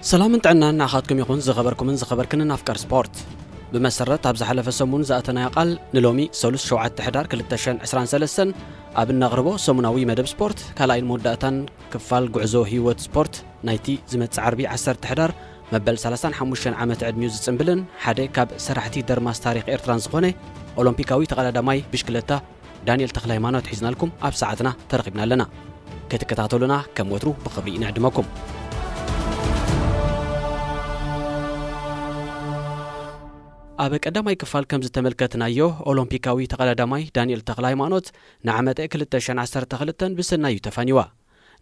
ሰላምን ጥዕናን ንዓኻትኩም ይኹን፣ ዝኸበርኩምን ዝኸበርክንን ኣፍቀር ስፖርት። ብመሰረት ኣብ ዝሓለፈ ሰሙን ዝኣተናዮ ቃል፣ ንሎሚ ሰሉስ ሸውዓተ ሕዳር ክልተ ሽሕን ዕስራን ሰለስተን ኣብ እነቕርቦ ሰሙናዊ መደብ ስፖርት፣ ካልኣይን መወዳእታን ክፋል ጉዕዞ ህይወት ስፖርት ናይቲ ዝመጽእ ዓርቢ ዓሰርተ ሕዳር መበል ሰላሳን ሓሙሽተን ዓመት ዕድሚኡ ዝጽንብልን ሓደ ካብ ሰራሕቲ ደርማስ ታሪኽ ኤርትራን ዝኾነ ኦሎምፒካዊ ተቐዳዳማይ ብሽክለታ ዳንኤል ተኽለሃይማኖት ሒዝናልኩም ኣብ ሰዓትና ተረኺብና ኣለና። ክትከታተሉና ከም ወትሩ ብኽብሪ ንዕድመኩም። ኣብ ቀዳማይ ክፋል ከም ዝተመልከትናዮ፣ ኦሎምፒካዊ ተቐዳዳማይ ዳንኤል ተኽለሃይማኖት ንዓመተ ክልተ ሽሕን ዓሰርተ ክልተን ብሰናይ እዩ ተፋኒዋ።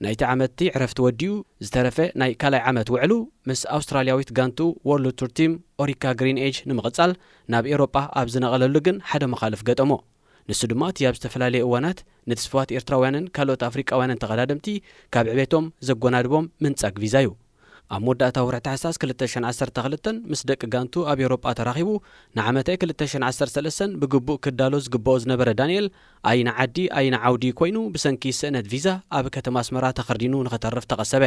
ናይቲ ዓመትቲ ዕረፍቲ ወዲኡ ዝተረፈ ናይ ካልኣይ ዓመት ውዕሉ ምስ ኣውስትራልያዊት ጋንቱ ወርልድ ቱር ቲም ኦሪካ ግሪን ኤጅ ንምቕጻል ናብ ኤሮጳ ኣብ ዝነቐለሉ ግን ሓደ መኻልፍ ገጠሞ። ንሱ ድማ እቲ ኣብ ዝተፈላለየ እዋናት ንትስፉዋት ኤርትራውያንን ካልኦት ኣፍሪቃውያንን ተቐዳደምቲ ካብ ዕቤቶም ዘጎናድቦም ምንጻግ ቪዛ እዩ። ኣብ መወዳእታ ወርሒ ታሕሳስ ክልተ ሽሕን ዓሰርተ ክልተን ምስ ደቂ ጋንቱ ኣብ ኤውሮጳ ተራኺቡ ንዓመተ ክልተ ሽሕን ዓሰርተ ሰለስተን ብግቡእ ክዳሎ ዝግብኦ ዝነበረ ዳንኤል ኣይና ዓዲ ኣይና ዓውዲ ኮይኑ ብሰንኪ ስእነት ቪዛ ኣብ ከተማ ኣስመራ ተኸርዲኑ ንኸተርፍ ተቐሰበ።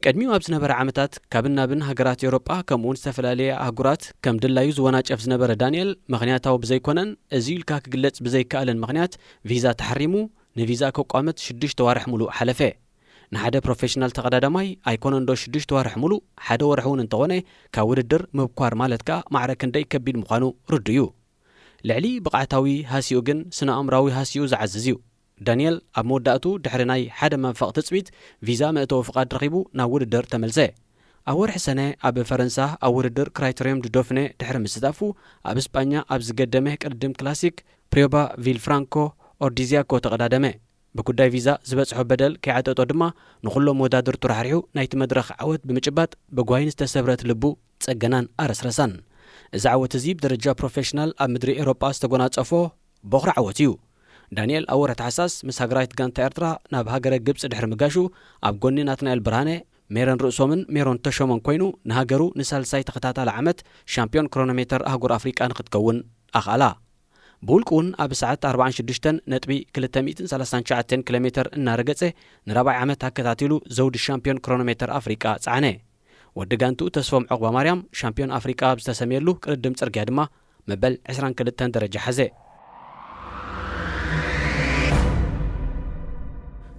ቅድሚኡ ኣብ ዝነበረ ዓመታት ካብን ናብን ሃገራት ኤውሮጳ ከምኡውን ዝተፈላለየ ኣህጉራት ከም ድላዩ ዝወናጨፍ ዝነበረ ዳንኤል ምኽንያታዊ ብዘይኮነን እዚ ኢልካ ክግለጽ ብዘይከኣልን ምኽንያት ቪዛ ተሓሪሙ ንቪዛ ከቋምት ሽዱሽተ ዋርሕ ሙሉእ ሓለፈ። ንሓደ ፕሮፌሽናል ተቐዳዳማይ ኣይኮነን ዶ ሽዱሽተ ዋርሕ ሙሉእ፣ ሓደ ወርሒ እውን እንተኾነ ካብ ውድድር ምብኳር ማለት ከኣ ማዕረ ክንደይ ከቢድ ምዃኑ ርዱእ እዩ። ልዕሊ ብቕዓታዊ ሃሲኡ ግን ስነ ኣእምራዊ ሃሲኡ ዝዓዝዝ እዩ። ዳንኤል ኣብ መወዳእቱ ድሕሪ ናይ ሓደ መንፈቕ ትጽቢት ቪዛ መእተዊ ፍቓድ ረኺቡ ናብ ውድድር ተመልሰ። ኣብ ወርሒ ሰነ ኣብ ፈረንሳ ኣብ ውድድር ክራይተሪየም ዱ ዶፍነ ድሕሪ ምስታፉ ኣብ እስጳኛ ኣብ ዝገደመ ቅድድም ክላሲክ ፕሪዮባ ቪልፍራንኮ ኦርዲዚያኮ ተቐዳደመ። ብጉዳይ ቪዛ ዝበጽሖ በደል ከይዓጠጦ ድማ ንኹሎም ወዳድርቱ ራሕሪሑ ናይቲ መድረኽ ዓወት ብምጭባጥ ብጓሂን ዝተሰብረት ልቡ ጸገናን ኣረስረሳን። እዚ ዓወት እዚ ብደረጃ ፕሮፌሽናል ኣብ ምድሪ ኤውሮጳ ዝተጎናጸፎ ቦኽሪ ዓወት እዩ። ዳንኤል ኣብ ወርሒ ታሕሳስ ምስ ሃገራዊት ጋንታ ኤርትራ ናብ ሃገረ ግብጺ ድሕሪ ምጋሹ ኣብ ጎኒ ናትናኤል ብርሃነ፣ ሜሮን ርእሶምን ሜሮን ተሾመን ኮይኑ ንሃገሩ ንሳልሳይ ተኸታታሊ ዓመት ሻምፒዮን ክሮኖሜተር ኣህጉር ኣፍሪቃ ንክትከውን ኣኽኣላ። ብውልቁ እውን ኣብ ሰዓት ኣርባዓን ሽዱሽተን ነጥቢ ክልተ ሚእትን ሰላሳን ትሽዓተን ኪሎ ሜተር እናረገጸ ንራብዓይ ዓመት ኣከታቲሉ ዘውዲ ሻምፒዮን ክሮኖሜተር ኣፍሪቃ ጸዓነ። ወዲ ጋንቱ ተስፎም ዑቕባማርያም ሻምፒዮን ኣፍሪቃ ኣብ ዝተሰምየሉ ቅድድም ጽርግያ ድማ መበል ዕስራን ክልተን ደረጃ ሓዘ።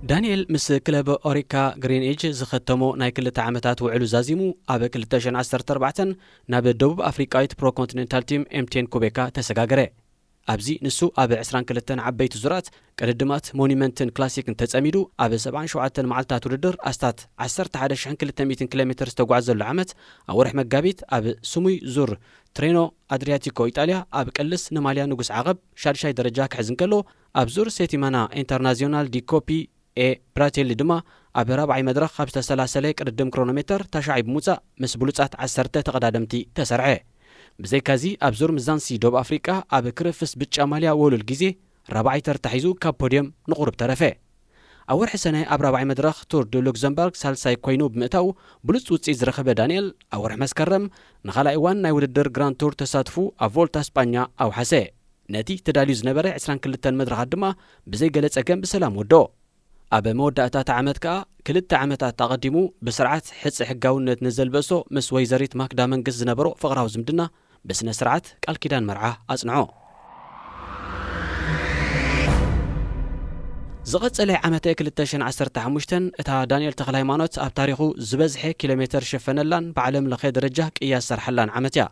ዳንኤል ምስ ክለብ ኦሪካ ግሪን ኤጅ ዝኸተሞ ናይ ክልተ ዓመታት ውዕሉ ዛዚሙ ኣብ ክልተ ሽሕን ዓሰርተ ኣርባዕተን ናብ ደቡብ ኣፍሪቃዊት ፕሮኮንቲኔንታል ቲም ኤምቴን ኩቤካ ተሰጋገረ። ኣብዚ ንሱ ኣብ ዕስራን ክልተን ዓበይቲ ዙራት ቅድድማት ሞኒመንትን ክላሲክን ተጸሚዱ ኣብ ሰብዓን ሸውዓተን መዓልታት ውድድር ኣስታት ዓሰርተ ሓደ ሽሕን ክልተ ሚእትን ኪሎ ሜተር ዝተጓዘሉ ዓመት ኣብ ወርሒ መጋቢት ኣብ ስሙይ ዙር ትሬኖ ኣድሪያቲኮ ኢጣልያ ኣብ ቅልስ ንማልያ ንጉስ ዓቐብ ሻድሻይ ደረጃ ክሕዝ እንከሎ ኣብ ዙር ሴቲማና ኢንተርናዚዮናል ዲ ኮፒ ኤ ብራቴሊ ድማ ኣብ ራብዓይ መድረኽ ካብ ዝተሰላሰለ ቅድድም ክሮኖሜተር ታሽዓይ ብምውጻእ ምስ ብሉጻት ዓሰርተ ተቐዳደምቲ ተሰርዐ። ብዘይካዚ ኣብ ዙር ምዛንሲ ደቡብ ኣፍሪቃ ኣብ ክርፍስ ብጫ ማልያ ወሉል ግዜ ራብዓይ ተርታ ሒዙ ካብ ፖድየም ንቑሩብ ተረፈ። ኣብ ወርሒ ሰነ ኣብ ራብዓይ መድረኽ ቱር ዱ ሉክዘምበርግ ሳልሳይ ኮይኑ ብምእታው ብሉጽ ውጽኢት ዝረኸበ ዳንኤል ኣብ ወርሒ መስከረም ንኻልኣይ እዋን ናይ ውድድር ግራንድ ቱር ተሳትፉ ኣብ ቮልታ ስጳኛ ኣውሓሰ። ነቲ ተዳልዩ ዝነበረ ዕስራን ክልተን መድረኻት ድማ ብዘይገለ ጸገም ብሰላም ወድኦ። ኣብ መወዳእታ እቲ ዓመት ከኣ ክልተ ዓመታት ኣቐዲሙ ብስርዓት ሕጽ ሕጋውነት ንዘልበሶ ምስ ወይዘሪት ማክዳ መንግስት ዝነበሮ ፍቕራዊ ዝምድና ብስነ ስርዓት ቃል ኪዳን መርዓ ኣጽንዖ። ዝቐጸለ ዓመተ ክልተ ሽሕን ዓሰርተ ሓሙሽተን እታ ዳንኤል ተኽለሃይማኖት ኣብ ታሪኹ ዝበዝሐ ኪሎ ሜተር ዝሸፈነላን ብዓለም ለኸ ደረጃ ቅያ ዝሰርሓላን ዓመት እያ።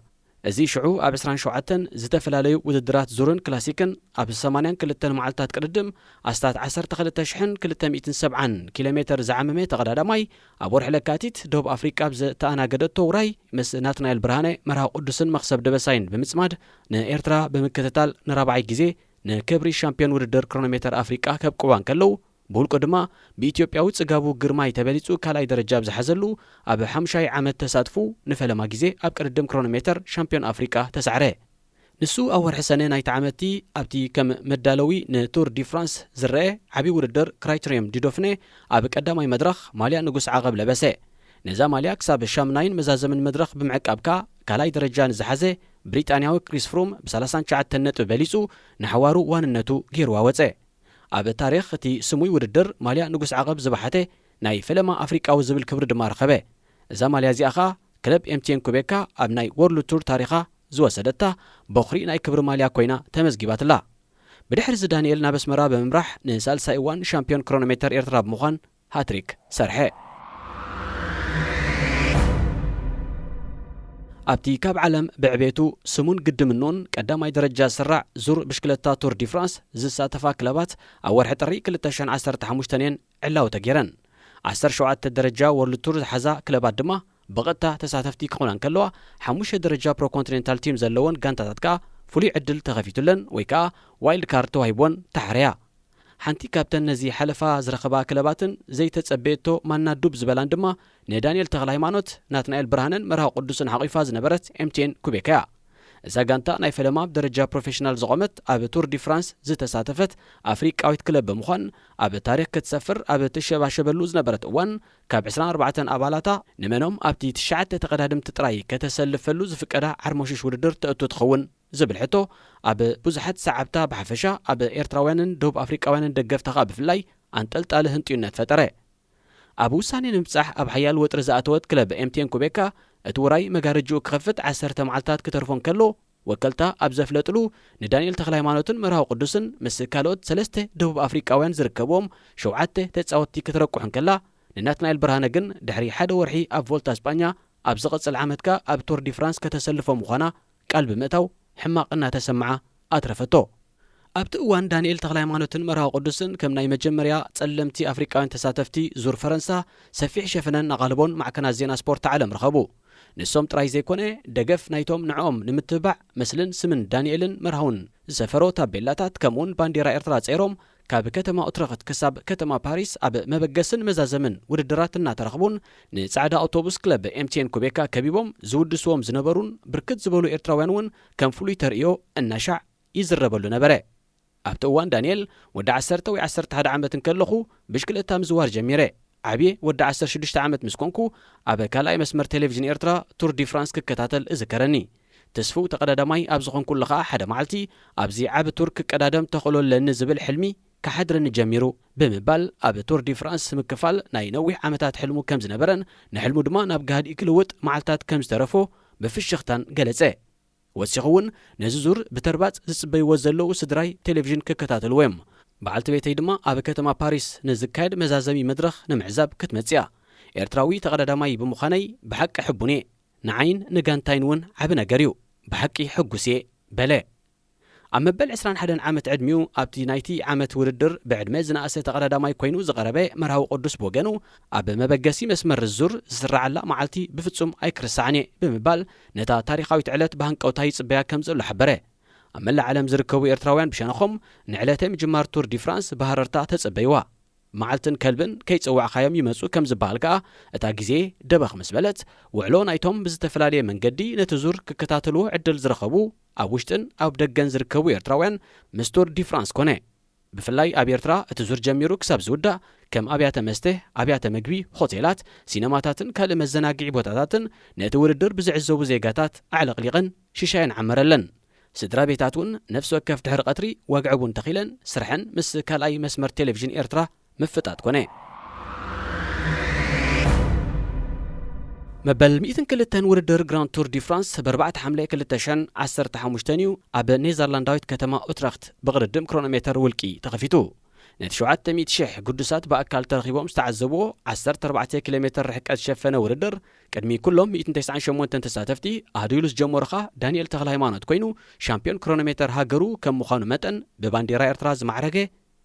እዚ ሽዑ ኣብ ዕስራን ሸውዓተን ዝተፈላለዩ ውድድራት ዙርን ክላሲክን ኣብ ሰማንያን ክልተን መዓልታት ቅድድም ኣስታት ዓሰርተ ክልተ ሽሕን ክልተ ሚእትን ሰብዓን ኪሎ ሜተር ዝዓመመ ተቐዳዳማይ ኣብ ወርሒ ለካቲት ደቡብ ኣፍሪቃ ኣብ ዝተኣናገደቶ ውራይ ምስ ናትናኤል ብርሃነ፣ መርሃ ቅዱስን መኽሰብ ደበሳይን ብምጽማድ ንኤርትራ ብምክትታል ንራብዓይ ግዜ ንክብሪ ሻምፒዮን ውድድር ክሮኖሜተር ኣፍሪቃ ከብቅዋ እንከለዉ፣ ብውልቁ ድማ ብኢትዮጵያዊ ጽጋቡ ግርማይ ተበሊጹ ካልኣይ ደረጃ ኣብ ዝሓዘሉ ኣብ ሓሙሻይ ዓመት ተሳትፉ ንፈለማ ግዜ ኣብ ቅድድም ክሮኖሜተር ሻምፒዮን ኣፍሪቃ ተሳዕረ። ንሱ ኣብ ወርሒ ሰነ ናይቲ ዓመትቲ ኣብቲ ከም መዳለዊ ንቱር ዲ ፍራንስ ዝረአ ዓቢ ውድድር ክራይተሪየም ዲ ዶፍኔ ኣብ ቀዳማይ መድረኽ ማልያ ንጉስ ዓቐብ ለበሰ። ነዛ ማልያ ክሳብ ሻምናይን መዛዘምን መድረኽ ብምዕቃብ ከኣ ካልኣይ ደረጃ ንዝሓዘ ብሪጣንያዊ ክሪስ ፍሩም ብሰላሳን ትሽዓተን ነጥቢ በሊጹ ንሓዋሩ ዋንነቱ ገይርዋ ወጸ። ኣብ ታሪኽ እቲ ስሙይ ውድድር ማልያ ንጉስ ዓቐብ ዝበሓተ ናይ ፈለማ ኣፍሪቃዊ ዝብል ክብሪ ድማ ረኸበ። እዛ ማልያ እዚኣ ኸኣ ክለብ ኤምቲኤን ኩቤካ ኣብ ናይ ወርልድ ቱር ታሪኻ ዝወሰደታ በኹሪ ናይ ክብሪ ማልያ ኮይና ተመዝጊባትላ። ብድሕሪ እዚ ዳንኤል ናብ ኣስመራ ብምምራሕ ንሳልሳይ እዋን ሻምፒዮን ክሮኖሜተር ኤርትራ ብምዃን ሃትሪክ ሰርሐ። ኣብቲ ካብ ዓለም ብዕቤቱ ስሙን ግድምንኡን ቀዳማይ ደረጃ ዝስራዕ ዙር ብሽክለታ ቱር ዲ ፍራንስ ዝሳተፋ ክለባት ኣብ ወርሒ ጥሪ ክልተ ሽሕን ዓሰርተ ሓሙሽተን እየን ዕላዊ ተገይረን። ዓሰርተ ሸውዓተ ደረጃ ወርልድ ቱር ዝሓዛ ክለባት ድማ ብቐጥታ ተሳተፍቲ ክኾና እንከለዋ፣ ሓሙሽተ ደረጃ ፕሮኮንቲኔንታል ቲም ዘለወን ጋንታታት ከኣ ፍሉይ ዕድል ተኸፊቱለን ወይ ከኣ ዋይልድ ካርድ ተዋሂብወን ተሓረያ። ሓንቲ ካብተን ነዚ ሓለፋ ዝረኸባ ክለባትን ዘይተጸበየቶ ማና ዱብ ዝበላን ድማ ንዳንኤል ተኽለ ሃይማኖት፣ ናትናኤል ብርሃነን መርሃዊ ቅዱስን ሓቒፋ ዝነበረት ኤምቲኤን ኩቤካ እያ። እዛ ጋንታ ናይ ፈለማ ብደረጃ ፕሮፌሽናል ዝቖመት፣ ኣብ ቱር ዲ ፍራንስ ዝተሳተፈት ኣፍሪቃዊት ክለብ ብምዃን፣ ኣብ ታሪኽ ክትሰፍር ኣብ ትሸባሸበሉ ዝነበረት እዋን፣ ካብ ዕስራን ኣርባዕተን ኣባላታ ንመኖም ኣብቲ ትሽዓተ ተቐዳደምቲ ጥራይ ከተሰልፈሉ ዝፍቀዳ ዓርሞሽሽ ውድድር ተእቱ ትኸውን ዝብል ሕቶ፣ ኣብ ብዙሓት ሰዓብታ ብሓፈሻ፣ ኣብ ኤርትራውያንን ደቡብ ኣፍሪቃውያንን ደገፍታ ኸኣ ብፍላይ፣ ኣንጠልጣሊ ህንጥዩነት ፈጠረ። ኣብ ውሳኔ ንምብጻሕ ኣብ ሓያል ወጥሪ ዝኣተወት ክለብ ኤምቲኤን ኩቤካ፣ እቲ ውራይ መጋረጅኡ ክኸፍት ዓሰርተ መዓልታት ክተርፎ እንከሎ፣ ወከልታ ኣብ ዘፍለጥሉ፣ ንዳንኤል ተኽለ ሃይማኖትን መርሃዊ ቅዱስን ምስ ካልኦት ሰለስተ ደቡብ ኣፍሪቃውያን ዝርከብዎም ሸውዓተ ተጻወትቲ ክትረቁሕ እንከላ፣ ንናትናኤል ብርሃነ ግን ድሕሪ ሓደ ወርሒ ኣብ ቮልታ ስጳኛ፣ ኣብ ዝቕጽል ዓመት ከኣ ኣብ ቱር ዲ ፍራንስ ከተሰልፎ ምዃና ቃል ብምእታው፣ ሕማቕ እናተሰምዓ ኣትረፈቶ። ኣብቲ እዋን ዳንኤል ተኽለ ሃይማኖትን መርሃዊ ቅዱስን ከም ናይ መጀመርያ ጸለምቲ ኣፍሪቃውያን ተሳተፍቲ ዙር ፈረንሳ ሰፊሕ ሸፈነን ኣቓልቦን ማዕከናት ዜና ስፖርት ዓለም ረኸቡ። ንሶም ጥራይ ዘይኮነ፣ ደገፍ ናይቶም ንዕኦም ንምትብባዕ ምስልን ስምን ዳንኤልን መርሃውን ዝሰፈሮ ታቤላታት ከምኡውን ባንዴራ ኤርትራ ጸይሮም ካብ ከተማ ኡትረኽት ክሳብ ከተማ ፓሪስ ኣብ መበገስን መዛዘምን ውድድራት እናተረኽቡን ንጻዕዳ ኣውቶቡስ ክለብ ኤምቲኤን ኩቤካ ከቢቦም ዝውድስዎም ዝነበሩን ብርክት ዝበሉ ኤርትራውያን እውን ከም ፍሉይ ተርእዮ እናሻዕ ይዝረበሉ ነበረ። ኣብቲ እዋን ዳንኤል ወዲ ዓሰርተ ወይ ዓሰርተ ሓደ ዓመት እንከለኹ ብሽክለታ ምዝዋር ጀሚረ። ዓብየ ወዲ ዓሰርተ ሽዱሽተ ዓመት ምስ ኮንኩ ኣብ ካልኣይ መስመር ቴሌቪዥን ኤርትራ ቱር ዲ ፍራንስ ክከታተል እዝከረኒ። ትስፉው ተቐዳዳማይ ኣብ ዝኾንኩሉ ኸኣ ሓደ መዓልቲ ኣብዚ ዓቢ ቱር ክቀዳደም ተኽእሎ ኣለኒ ዝብል ሕልሚ ክሓድረኒ ጀሚሩ ብምባል ኣብ ቱር ዲ ፍራንስ ምክፋል ናይ ነዊሕ ዓመታት ሕልሙ ከም ዝነበረን ንሕልሙ ድማ ናብ ጋህዲ ክልውጥ መዓልታት ከም ዝተረፎ ብፍሽኽታን ገለጸ። ወሲኹ እውን ነዚ ዙር ብተርባጽ ዝጽበይዎ ዘለዉ ስድራይ ቴሌቪዥን ክከታተልዎ እዮም። በዓልቲ ቤተይ ድማ ኣብ ከተማ ፓሪስ ንዝካየድ መዛዘሚ መድረኽ ንምዕዛብ ክትመጽእ እያ። ኤርትራዊ ተቐዳዳማይ ብምዃነይ ብሓቂ ሕቡን እየ። ንዓይን ንጋንታይን እውን ዓቢ ነገር እዩ። ብሓቂ ሕጉስ እየ በለ። ኣብ መበል ዕስራን ሓደን ዓመት ዕድሚኡ ኣብቲ ናይቲ ዓመት ውድድር ብዕድመ ዝነኣሰ ተቐዳዳማይ ኮይኑ ዝቐረበ መርሃዊ ቅዱስ ብወገኑ፣ ኣብ መበገሲ መስመር ዙር ዝስራዓላ መዓልቲ ብፍጹም ኣይክርሳዕን እየ ብምባል ነታ ታሪኻዊት ዕለት ብሃንቀውታ ይጽበያ ከም ዘሎ ሓበረ። ኣብ መላእ ዓለም ዝርከቡ ኤርትራውያን ብሸነኾም ንዕለተ ምጅማር ቱር ዲ ፍራንስ ብሃረርታ ተጸበይዋ። መዓልትን ከልብን ከይጸዋዕካዮም ይመጹ ከም ዝበሃል ከኣ፣ እታ ግዜ ደበኽ ምስ በለት፣ ውዕሎ ናይቶም ብዝተፈላለየ መንገዲ ነቲ ዙር ክከታተልዎ ዕድል ዝረኸቡ ኣብ ውሽጥን ኣብ ደገን ዝርከቡ ኤርትራውያን ምስ ቱር ዲ ፍራንስ ኮነ። ብፍላይ ኣብ ኤርትራ እቲ ዙር ጀሚሩ ክሳብ ዝውዳእ፣ ከም ኣብያተ መስተ፣ ኣብያተ መግቢ፣ ሆቴላት፣ ሲነማታትን ካልእ መዘናግዒ ቦታታትን ነቲ ውድድር ብዝዕዘቡ ዜጋታት ኣዕለቕሊቐን ሽሻየን ዓመረለን። ስድራ ቤታት እውን ነፍሲ ወከፍ ድሕሪ ቀትሪ ወግዒ ቡን ተኺለን ስርሐን ምስ ካልኣይ መስመር ቴሌቪዥን ኤርትራ ምፍጣጥ ኮነ። መበል ሚእትን ክልተን ውድድር ግራንድ ቱር ዲ ፍራንስ ብ ኣርባዕተ ሓምለ ክልተ ሽሕን ዓሰርተ ሓሙሽተን እዩ ኣብ ኔዘርላንዳዊት ከተማ ኡትረኽት ብቕድድም ክሮኖሜተር ውልቂ ተኸፊቱ። ነቲ ሸውዓተ ሚእቲ ሽሕ ግዱሳት ብኣካል ተረኺቦም ዝተዓዘብዎ ዓሰርተ ኣርባዕተ ኪሎ ሜተር ርሕቀት ዝሸፈነ ውድድር፣ ቅድሚ ኩሎም ሚእትን ተስዓን ሸሞንተን ተሳተፍቲ ኣህዲሉ ዝጀመሮ ኸኣ ዳንኤል ተኽለ ሃይማኖት ኮይኑ፣ ሻምፒዮን ክሮኖሜተር ሃገሩ ከም ምዃኑ መጠን ብባንዴራ ኤርትራ ዝማዕረገ፣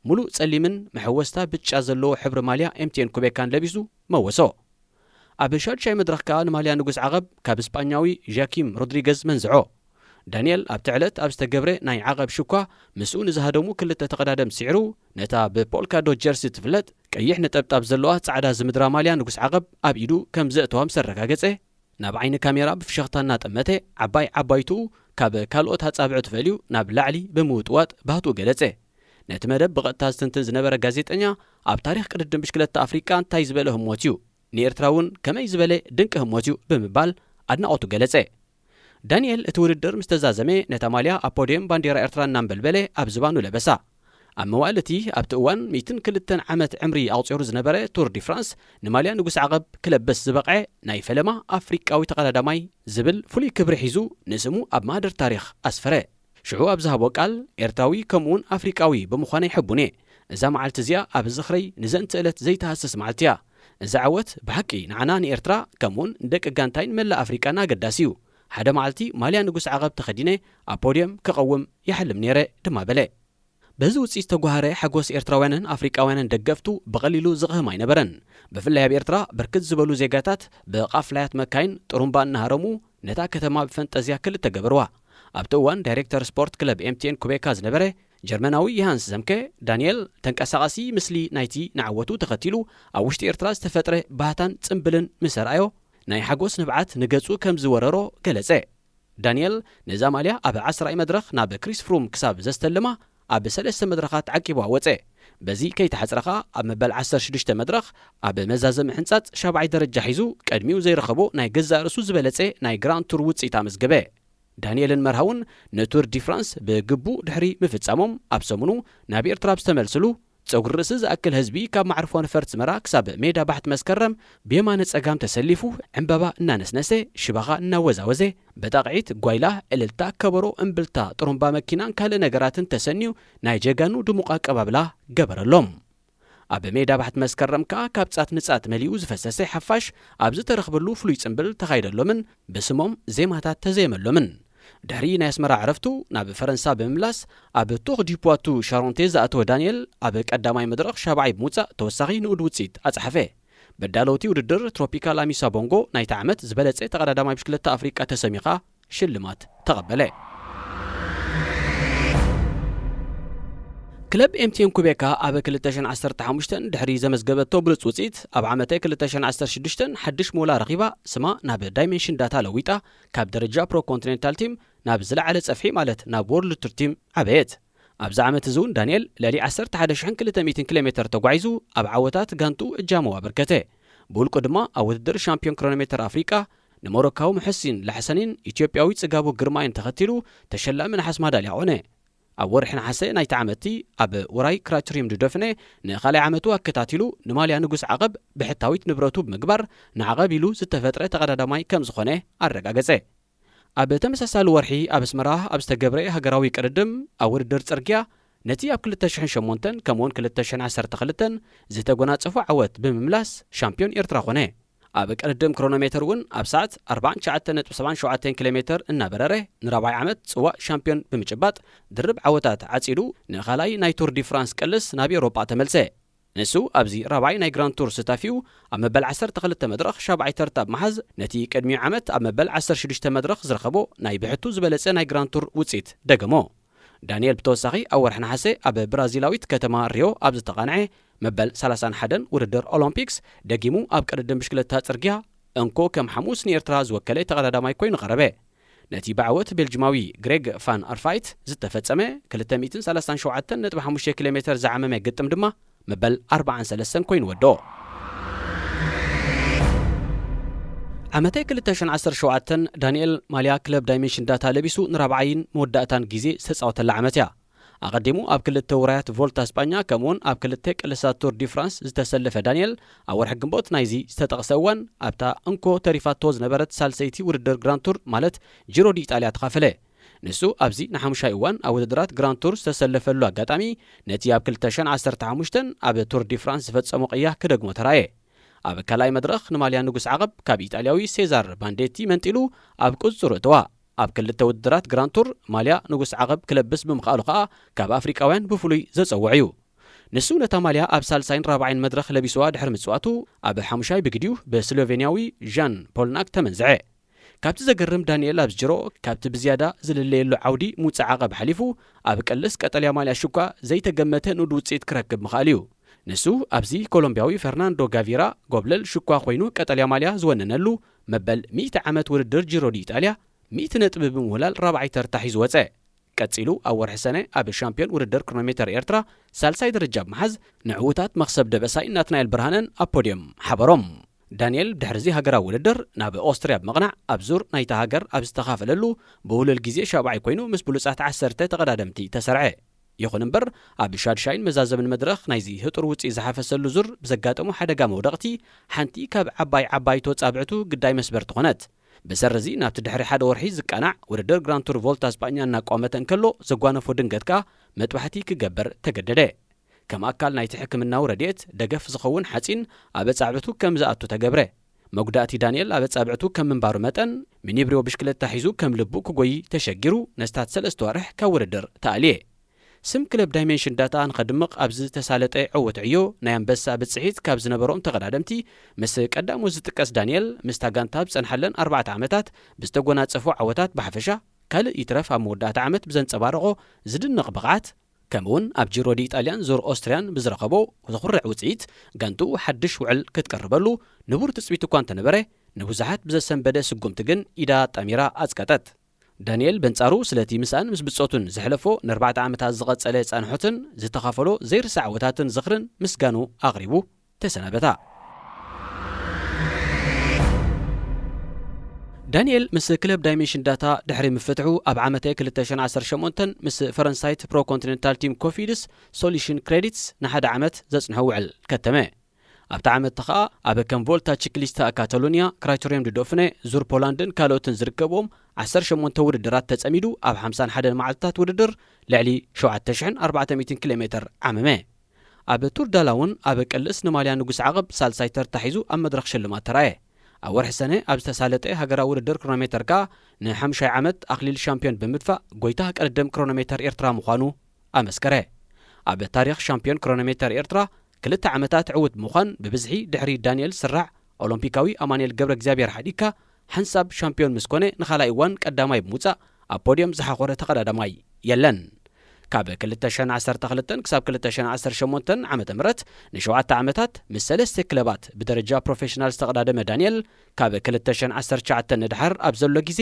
ሙሉእ ጸሊምን መሐወስታ ብጫ ዘለዎ ሕብሪ ማልያ ኤምቲኤን ኩቤካን ለቢሱ መወሶ። ኣብ ሻድሻይ መድረኽ ከኣ ንማልያ ንጉስ ዓቐብ ካብ ስጳኛዊ ዣኪም ሮድሪገዝ መንዝዖ። ዳንኤል ኣብቲ ዕለት ኣብ ዝተገብረ ናይ ዓቐብ ሽኳ ምስኡ ንዝሃደሙ ክልተ ተቐዳደምቲ ስዒሩ፣ ነታ ብፖልካ ዶት ጀርሲ ትፍለጥ ቀይሕ ነጠብጣብ ዘለዋ ጻዕዳ ዝምድራ ማልያ ንጉስ ዓቐብ ኣብ ኢዱ ከም ዘእተዋ ምስ ኣረጋገጸ፣ ናብ ዓይኒ ካሜራ ብፍሽኽታ እናጠመተ፣ ዓባይ ዓባይትኡ ካብ ካልኦት ኣጻብዕቱ ፈልዩ ናብ ላዕሊ ብምውጥዋጥ ባህትኡ ገለጸ። ነቲ መደብ ብቐጥታ ዝትንትን ዝነበረ ጋዜጠኛ፣ ኣብ ታሪኽ ቅድድም ብሽክለታ ኣፍሪቃ እንታይ ዝበለ ህሞት እዩ፣ ንኤርትራ እውን ከመይ ዝበለ ድንቂ ህሞት እዩ ብምባል ኣድናቖቱ ገለጸ። ዳንኤል እቲ ውድድር ምስ ተዛዘመ፣ ነታ ማልያ ኣብ ፖድየም ባንዴራ ኤርትራ እናንበልበለ ኣብ ዝባኑ ለበሳ። ኣብ መዋእል እቲ ኣብቲ እዋን ሚእትን ክልተን ዓመት ዕምሪ ኣቑጺሩ ዝነበረ ቱር ዲ ፍራንስ፣ ንማልያ ንጉስ ዓቐብ ክለብስ ዝበቕዐ ናይ ፈለማ ኣፍሪቃዊ ተቐዳዳማይ ዝብል ፍሉይ ክብሪ ሒዙ፣ ንስሙ ኣብ ማህደር ታሪኽ ኣስፈረ። ሽዑ ኣብ ዝሃቦ ቃል፣ ኤርትራዊ ከምኡውን ኣፍሪቃዊ ብምዃነይ ሕቡን እየ። እዛ መዓልቲ እዚኣ ኣብ ዝኽረይ ንዘንትእለት ዘይትሃስስ መዓልቲ እያ። እዚ ዓወት ብሓቂ ንዓና ንኤርትራ ከምኡውን ንደቂ ጋንታይን መላእ ኣፍሪቃን ኣገዳሲ እዩ። ሓደ መዓልቲ ማልያ ንጉስ ዓቐብ ተኸዲነ ኣብ ፖድየም ክቐውም ይሓልም ነይረ ድማ በለ። በዚ ውፅኢት ዝተጓሃረ ሓጎስ ኤርትራውያንን ኣፍሪቃውያንን ደገፍቱ ብቐሊሉ ዝቕህም ኣይነበረን። ብፍላይ ኣብ ኤርትራ ብርክት ዝበሉ ዜጋታት ብቓፍላያት መካይን ጥሩምባ እናሃረሙ ነታ ከተማ ብፈንጠዝያ ክልተ ገበርዋ። ኣብቲ እዋን ዳይሬክተር ስፖርት ክለብ ኤምቲኤን ኩቤካ ዝነበረ ጀርመናዊ የሃንስ ዘምከ ዳንኤል፣ ተንቀሳቓሲ ምስሊ ናይቲ ንዓወቱ ተኸቲሉ ኣብ ውሽጢ ኤርትራ ዝተፈጥረ ባህታን ጽምብልን ምስ ኣርኣዮ፣ ናይ ሓጎስ ንብዓት ንገጹ ከም ዝወረሮ ገለጸ። ዳንኤል ነዛ ማልያ ኣብ ዓስራይ መድረኽ ናብ ክሪስ ፍሩም ክሳብ ዘስተልማ ኣብ ሰለስተ መድረኻት ዓቂቡ ኣወጸ። በዚ ከይተሓጽረ ኸኣ ኣብ መበል ዓሰርተ ሽዱሽተ መድረኽ ኣብ መዛዘሚ ሕንጻጽ ሻብዓይ ደረጃ ሒዙ ቅድሚኡ ዘይረኸቦ ናይ ገዛእ ርእሱ ዝበለጸ ናይ ግራንድ ቱር ውጽኢት ኣመዝገበ። ዳንኤልን መርሃውን ንቱር ዲ ፍራንስ ብግቡእ ድሕሪ ምፍጻሞም ኣብ ሰሙኑ ናብ ኤርትራ ኣብ ዝተመልስሉ፣ ጸጉሪ ርእሲ ዝኣክል ህዝቢ ካብ መዕርፎ ነፈርቲ ኣስመራ ክሳብ ሜዳ ባሕቲ መስከረም ብየማነ ጸጋም ተሰሊፉ ዕምበባ እናነስነሰ ሽባኻ እናወዛወዘ ብጣቕዒት ጓይላ፣ ዕልልታ፣ ከበሮ፣ እምብልታ፣ ጥሩምባ መኪናን ካልእ ነገራትን ተሰንዩ ናይ ጀጋኑ ድሙቕ ኣቀባብላ ገበረሎም። ኣብ ሜዳ ባሕቲ መስከረም ከኣ ካብ ጻት ንጻት መሊኡ ዝፈሰሰ ሓፋሽ ኣብ ዝተረኽበሉ ፍሉይ ጽምብል ተኻይደሎምን ብስሞም ዜማታት ተዘየመሎምን። ድሕሪ ናይ ኣስመራ ዕረፍቱ ናብ ፈረንሳ ብምምላስ ኣብ ቱኽ ዲፖቱ ሻሮንቴ ዝኣተወ ዳንኤል ኣብ ቀዳማይ መድረኽ ሻብዓይ ብምውጻእ ተወሳኺ ንኡድ ውጽኢት ኣጽሓፈ። በዳለውቲ ውድድር ትሮፒካል ኣሚሳ ቦንጎ ናይቲ ዓመት ዝበለጸ ተቐዳዳማይ ብሽክለታ ኣፍሪቃ ተሰሚኻ ሽልማት ተቐበለ። ክለብ ኤምቲኤን ኩቤካ ኣብ ክልተ ሽሕን ዓሰርተ ሓሙሽተን ድሕሪ ዘመዝገበቶ ብሉጽ ውጽኢት ኣብ ዓመተ ክልተ ሽሕን ዓሰርተ ሽዱሽተን ሓድሽ ሞላ ረኺባ ስማ ናብ ዳይሜንሽን ዳታ ለዊጣ ካብ ደረጃ ፕሮ ኮንቲኔንታል ቲም ናብ ዝለዓለ ጸፍሒ ማለት ናብ ወርልድ ቱር ቲም ዓበየት። ኣብዚ ዓመት እዚ እውን ዳንኤል ልዕሊ ዓሰርተ ሓደ ሽሕን ክልተ ሚእትን ኪሎ ሜተር ተጓዒዙ ኣብ ዓወታት ጋንቱ እጃሙ ኣበርከተ። ብውልቁ ድማ ኣብ ውድድር ሻምፒዮን ክሮኖሜተር ኣፍሪቃ ንሞሮካዊ ሙሐሲን ላሕሰኒን ኢትዮጵያዊ ጽጋቡ ግርማይን ተኸቲሉ ተሸላሚ ነሓስ ማዳልያ ኾነ። ኣብ ወርሒ ነሓሰ ናይቲ ዓመትቲ ኣብ ውራይ ክራችሪም ድዶፍነ ንኻልኣይ ዓመቱ ኣከታቲሉ ንማልያ ንጉስ ዓቐብ ብሕታዊት ንብረቱ ብምግባር ንዓቐብ ኢሉ ዝተፈጥረ ተቐዳዳማይ ከም ዝኾነ ኣረጋገጸ። ኣብ ተመሳሳሊ ወርሒ ኣብ ኣስመራ ኣብ ዝተገብረ ሃገራዊ ቅድድም ኣብ ውድድር ጽርግያ ነቲ ኣብ ክልተ ሽሕን ሸሞንተን ከምኡውን ክልተ ሽሕን ዓሰርተ ክልተን ዝተጎናጸፎ ዓወት ብምምላስ ሻምፒዮን ኤርትራ ኾነ። ኣብ ቅድድም ክሮኖሜተር እውን ኣብ ሰዓት ኣርባዓን ትሽዓተን ነጥቢ ሰብዓን ሸውዓተን ኪሎ ሜተር እናበረረ ንራብዓይ ዓመት ጽዋእ ሻምፒዮን ብምጭባጥ ድርብ ዓወታት ዓጺዱ ንኻልኣይ ናይ ቱር ዲ ፍራንስ ቅልስ ናብ ኤውሮጳ ተመልሰ። ንሱ ኣብዚ ራብዓይ ናይ ግራንድ ቱር ስታፊኡ ኣብ መበል ዓሰርተ ክልተ መድረኽ ሻብዓይ ተርታ ብምሓዝ ነቲ ቅድሚኡ ዓመት ኣብ መበል ዓሰርተ ሽዱሽተ መድረኽ ዝረኸቦ ናይ ብሕቱ ዝበለጸ ናይ ግራንድ ቱር ውጽኢት ደገሞ። ዳንኤል ብተወሳኺ ኣብ ወርሒ ነሓሰ ኣብ ብራዚላዊት ከተማ ሪዮ ኣብ ዝተቓንዐ መበል ሰላሳን ሓደን ውድድር ኦሎምፒክስ ደጊሙ ኣብ ቅድድም ብሽክለታ ጽርግያ እንኮ ከም ሓሙስ ንኤርትራ ዝወከለ ተቐዳዳማይ ኮይኑ ቀረበ። ነቲ ብዓወት ቤልጅማዊ ግሬግ ፋን ኣርፋይት ዝተፈጸመ ክልተ ሚእትን ሰላሳን ሸውዓተን ነጥቢ ሓሙሽተ ኪሎ ሜተር ዝዓመመ ግጥም ድማ መበል ኣርባዓን ሰለስተን ኮይኑ ወድኦ። ዓመተ ክልተ ሽሕን ዓሰርተ ሸውዓተን ዳንኤል ማልያ ክለብ ዳይሜንሽን ዳታ ለቢሱ ንራብዓይን መወዳእታን ግዜ ዝተጻወተላ ዓመት እያ። ኣቐዲሙ ኣብ ክልተ ውራያት ቮልታ ስጳኛ ከምኡውን ኣብ ክልተ ቅልሳት ቱር ዲ ፍራንስ ዝተሰለፈ ዳንኤል፣ ኣብ ወርሒ ግንቦት ናይዚ ዝተጠቕሰ እዋን ኣብታ እንኮ ተሪፋቶ ዝነበረት ሳልሰይቲ ውድድር ግራንድ ቱር ማለት ጂሮ ዲ ኢጣልያ ተኻፈለ። ንሱ ኣብዚ ንሓሙሻይ እዋን ኣብ ውድድራት ግራንድ ቱር ዝተሰለፈሉ ኣጋጣሚ ነቲ ኣብ ክልተ ሽሕን ዓሰርተ ሓሙሽተን ኣብ ቱር ዲ ፍራንስ ዝፈጸሞ ቅያ ክደግሞ ተራእየ። ኣብ ካልኣይ መድረኽ ንማልያ ንጉስ ዓቐብ ካብ ኢጣልያዊ ሴዛር ባንዴቲ መንጢሉ ኣብ ቁጽጽሩ እተዋ። ኣብ ክልተ ውድድራት ግራንድ ቱር ማልያ ንጉስ ዓቐብ ክለብስ ብምኽኣሉ ከኣ ካብ ኣፍሪቃውያን ብፍሉይ ዘጸውዕ እዩ። ንሱ ነታ ማልያ ኣብ ሳልሳይን ራብዓይን መድረኽ ለቢስዋ ድሕሪ ምጽዋቱ ኣብ ሓሙሻይ ብግዲኡ ብስሎቬንያዊ ዣን ፖልናክ ተመንዝዐ። ካብቲ ዘገርም ዳንኤል ኣብዚ ጅሮ ካብቲ ብዝያዳ ዝልለየሉ ዓውዲ ምውጻእ ዓቐብ ሓሊፉ ኣብ ቅልስ ቀጠልያ ማልያ ሽኳ ዘይተገመተ ንኡድ ውጽኢት ክረክብ ምኽኣል እዩ። ንሱ ኣብዚ ኮሎምብያዊ ፈርናንዶ ጋቪራ ጎብለል ሽኳ ኮይኑ ቀጠልያ ማልያ ዝወነነሉ መበል ሚእቲ ዓመት ውድድር ጂሮ ዲ ኢጣልያ ሚእቲ ነጥቢ ብምውላል ራብዓይ ተርታ ሒዙ ወጸ። ቀጺሉ ኣብ ወርሒ ሰነ ኣብ ሻምፒዮን ውድድር ክሮኖሜተር ኤርትራ ሳልሳይ ደረጃ ብምሓዝ ንዕዉታት መኽሰብ ደበሳይ ናትናኤል ብርሃነን ኣብ ፖድየም ሓበሮም። ዳንኤል ድሕሪዚ ሃገራዊ ውድድር ናብ ኦስትርያ ብምቕናዕ ኣብ ዙር ናይታ ሃገር ኣብ ዝተኻፈለሉ ብውሉል ግዜ ሻብዓይ ኮይኑ ምስ ብሉጻት ዓሰርተ ተቐዳደምቲ ተሰርዐ። ይኹን እምበር፣ ኣብ ሻድሻይን መዛዘምን መድረኽ ናይዚ ህጡር ውፅኢት ዝሓፈሰሉ ዙር ብዘጋጠሞ ሓደጋ መውደቕቲ፣ ሓንቲ ካብ ዓባይ ዓባይቶ ፃብዕቱ ግዳይ መስበርቲ ኮነት። ብሰረዚ ናብቲ ድሕሪ ሓደ ወርሒ ዝቃናዕ ውድድር ግራንድ ቱር ቮልታ ስጳኛ እናቋመተ እንከሎ ዘጓነፎ ድንገት ከኣ መጥባሕቲ ክገብር ተገደደ። ከም ኣካል ናይቲ ሕክምናዊ ረድኤት ደገፍ ዝኸውን ሓጺን ኣብ ኣጻብዕቱ ከም ዝኣቱ ተገብረ። መጉዳእቲ ዳንኤል ኣብ ኣጻብዕቱ ከም ምንባሩ መጠን፣ ሚኒብሪዮ ብሽክለታ ሒዙ ከም ልቡ ክጎዪ ተሸጊሩ ነስታት ሰለስተ ዋርሕ ካብ ውድድር ተኣልየ። ስም ክለብ ዳይሜንሽን ዳታ ንኸድምቕ ኣብ ዝተሳለጠ ዕዉት ዕዮ ናይ ኣንበሳ ብጽሒት ካብ ዝነበሮም ተቐዳደምቲ ምስ ቀዳሞት ዝጥቀስ ዳንኤል ምስታ ጋንታ ኣብ ዝጸንሓለን ኣርባዕተ ዓመታት ብዝተጎናጸፎ ዓወታት ብሓፈሻ ካልእ ይትረፍ ኣብ መወዳእታ ዓመት ብዘንጸባረቖ ዝድነቕ ብቕዓት ከምኡውን ኣብ ጂሮ ዲ ኢጣልያን ዙር ኦስትርያን ብዝረኸቦ ዘኹርዕ ውጽኢት ጋንትኡ ሓድሽ ውዕል ክትቀርበሉ ንቡር ትጽቢት እኳ እንተነበረ ንብዙሓት ብዘሰንበደ ስጉምቲ ግን ኢዳ ኣጣሚራ ኣጽቀጠት። ዳንኤል በንጻሩ ስለቲ ምስኣን ምስ ብጾቱን ዘሕለፎ ንኣርባዕተ ዓመታት ዝቐጸለ ጻንሖትን ዝተኻፈሎ ዘይርሳዕ ዓወታትን ዝኽርን ምስጋኑ ኣቕሪቡ ተሰናበታ። ዳንኤል ምስ ክለብ ዳይሜንሽን ዳታ ድሕሪ ምፍትሑ ኣብ ዓመተ ክልተ ሽሕን ዓሰርተ ሸሞንተን ምስ ፈረንሳይት ፕሮ ኮንቲኔንታል ቲም ኮፊድስ ሶሉሽን ክሬዲትስ ንሓደ ዓመት ዘጽንሖ ውዕል ከተመ። ኣብታ ዓመት ከኣ ኣብ ከም ቮልታ ቺክሊስታ ካታሎኒያ፣ ክራይቶሪየም ዲ ዶፍነ፣ ዙር ፖላንድን ካልኦትን ዝርከብዎም ዓሰርተ ሸሞንተ ውድድራት ተጸሚዱ ኣብ ሓምሳን ሓደን መዓልትታት ውድድር ልዕሊ ሸውዓተ ሽሕን ኣርባዕተ ሚእትን ኪሎ ሜትር ዓመመ። ኣብ ቱር ዳላ እውን ኣብ ቅልስ ንማልያ ንጉስ ዓቐብ ሳልሳይ ተርታ ሒዙ ኣብ መድረኽ ሽልማት ተራእየ። ኣብ ወርሒ ሰነ ኣብ ዝተሳለጠ ሃገራዊ ውድድር ክሮኖሜተር ከኣ ንሓምሻይ ዓመት ኣኽሊል ሻምፒዮን ብምድፋእ ጎይታ ቅድድም ክሮኖሜተር ኤርትራ ምዃኑ ኣመስከረ። ኣብ ታሪኽ ሻምፒዮን ክሮኖሜተር ኤርትራ ክልተ ዓመታት ዕዉት ብምዃን ብብዝሒ ድሕሪ ዳንኤል ስራዕ ኦሎምፒካዊ ኣማኑኤል ገብረ እግዚኣብሔር ሓዲግካ ሓንሳብ ሻምፒዮን ምስ ኮነ ንኻልኣይ እዋን ቀዳማይ ብምውጻእ ኣብ ፖድዮም ዝሓኾረ ተቐዳዳማይ የለን። ካብ ክልተ ሽሕን ዓሰርተ ክልተን ክሳብ ክልተ ሽሕን ዓሰርተ ሸሞንተን ዓመተ ምህረት ንሸውዓተ ዓመታት ምስ ሰለስተ ክለባት ብደረጃ ፕሮፌሽናል ዝተቐዳደመ ዳንኤል፣ ካብ ክልተ ሽሕን ዓሰርተ ትሽዓተን ንድሓር ኣብ ዘሎ ግዜ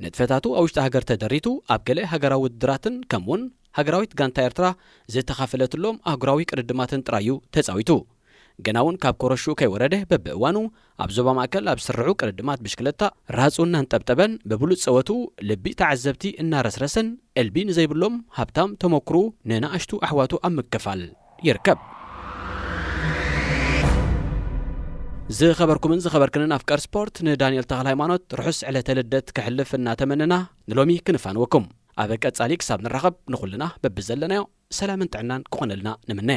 ንጥፈታቱ ኣብ ውሽጢ ሃገር ተደሪቱ ኣብ ገለ ሃገራዊ ውድድራትን ከምኡውን ሃገራዊት ጋንታ ኤርትራ ዝተኻፈለትሎም ኣህጉራዊ ቅድድማትን ጥራይ እዩ ተጻዊቱ። ገና እውን ካብ ኮረሹ ከይወረደ በብእዋኑ ኣብ ዞባ ማእከል ኣብ ዝስርዑ ቅድድማት ብሽክለታ ራጹ እናንጠብጠበን ብብሉጽ ጸወቱ ልቢ ተዓዘብቲ እናረስረሰን እልቢ ንዘይብሎም ሃብታም ተመክሩ ንንኣሽቱ ኣሕዋቱ ኣብ ምክፋል ይርከብ። ዝኸበርኩምን ዝኸበርክንን ኣፍቀር ስፖርት ንዳንኤል ተኽለ ሃይማኖት ርሑስ ዕለተ ልደት ከሕልፍ እናተመነና ንሎሚ ክንፋንወኩም። ኣብ ቀጻሊ ክሳብ ንራኸብ ንኹልና በብዘለናዮ ሰላምን ጥዕናን ክኾነልና ንምነ።